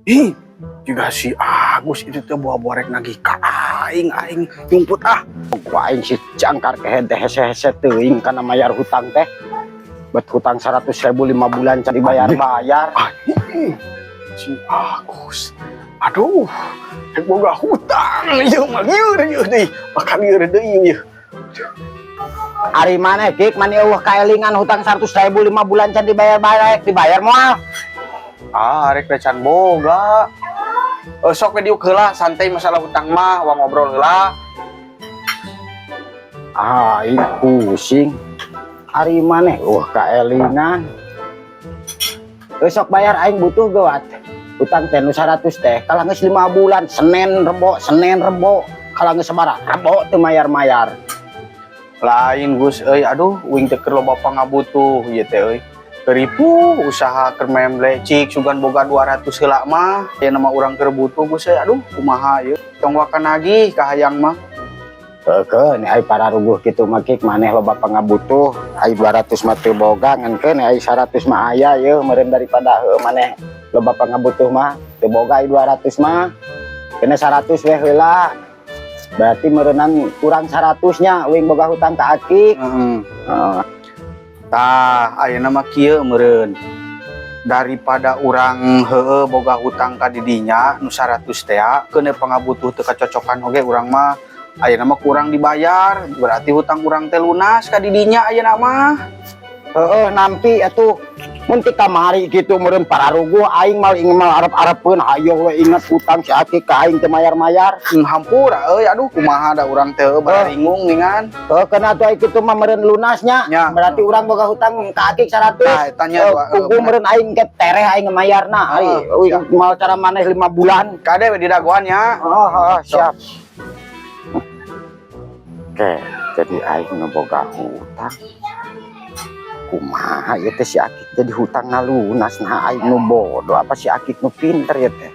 Ih, juga si Agus itu teh bawa rek nagih ka aing, aing nyumput ah. Ku aing si jangkar kehed teh hese-hese teuing kana mayar hutang teh. Bet hutang 100 ribu 5 bulan can dibayar-bayar. Ah, ih, si Agus. Aduh, rek boga hutang ieu mah lieur ieu deui. Bakal lieur deui ieu. Ari maneh, Kik, mani euweuh kaelingan hutang 100 ribu 5 bulan can dibayar-bayar, dibayar moal? Ah, rek can boga. Eh, sok we diuk heula, santai masalah hutang mah, uang ngobrol heula. Ah, aing pusing. Ari maneh euweuh kaelingan. Eh, sok bayar, aing butuh gawat. Hutang teh nu 100 teh kalah geus 5 bulan, Senin Rebo, Senin Rebo, kalah geus sabaraha Rebo teu mayar-mayar. Lain, Gus euy, aduh, uing teh keur loba pangabutuh ieu teh euy. Ripuh usaha keur memble, cik sugan boga 200 heula mah. Ya nama urang keur butuh, Gus euy, aduh, kumaha ieu. Tong waka nagih kahayang mah. Keun ai pararuguh kitu mah, Kik, maneh loba pangabutuh, ai 200 mah teu boga, ngan keun ai 100 mah aya yeuh meureun, daripada heueuh maneh loba pangabutuh mah teu boga ai 200 mah. Kena 100 we heula. Berarti meureunan kurang 100 nya uing boga hutang ka Akik. Heeh. Heeh. Tah, ayeuna mah kieu meureun. Daripada urang heueuh boga hutang ka didinya nu 100 teh, keun pangabutuh teu kacocokan oge urang mah. Ayeuna mah kurang dibayar, berarti hutang urang teh lunas ka didinya ayeuna mah. Heeh, nampi atuh. Mun ti kamari kitu meureun pararuguh aing mal ingin mal arep-arepeun, hayoh we inget hutang si Akik ka aing teu mayar-mayar. Hampura euy, aduh, kumaha da urang teh heueuh bararingung ningan. Heuh, keuna atuh ai kitu mah meureun lunasnya. Nya. Berarti urang boga hutang ka Akik 100. Nah, eta nya dua, Puguh bener. Meureun aing ke tereh aing mayarna. Ari Oh, uing mal cara maneh 5 bulan. Kade we didagoan ya. Oh, siap. Oke, jadi aing nu boga hutang. Kumaha ieu teh si Akik jadi hutang lunas? Nah, aing nu bodoh apa si Akik nu pinter ya teh?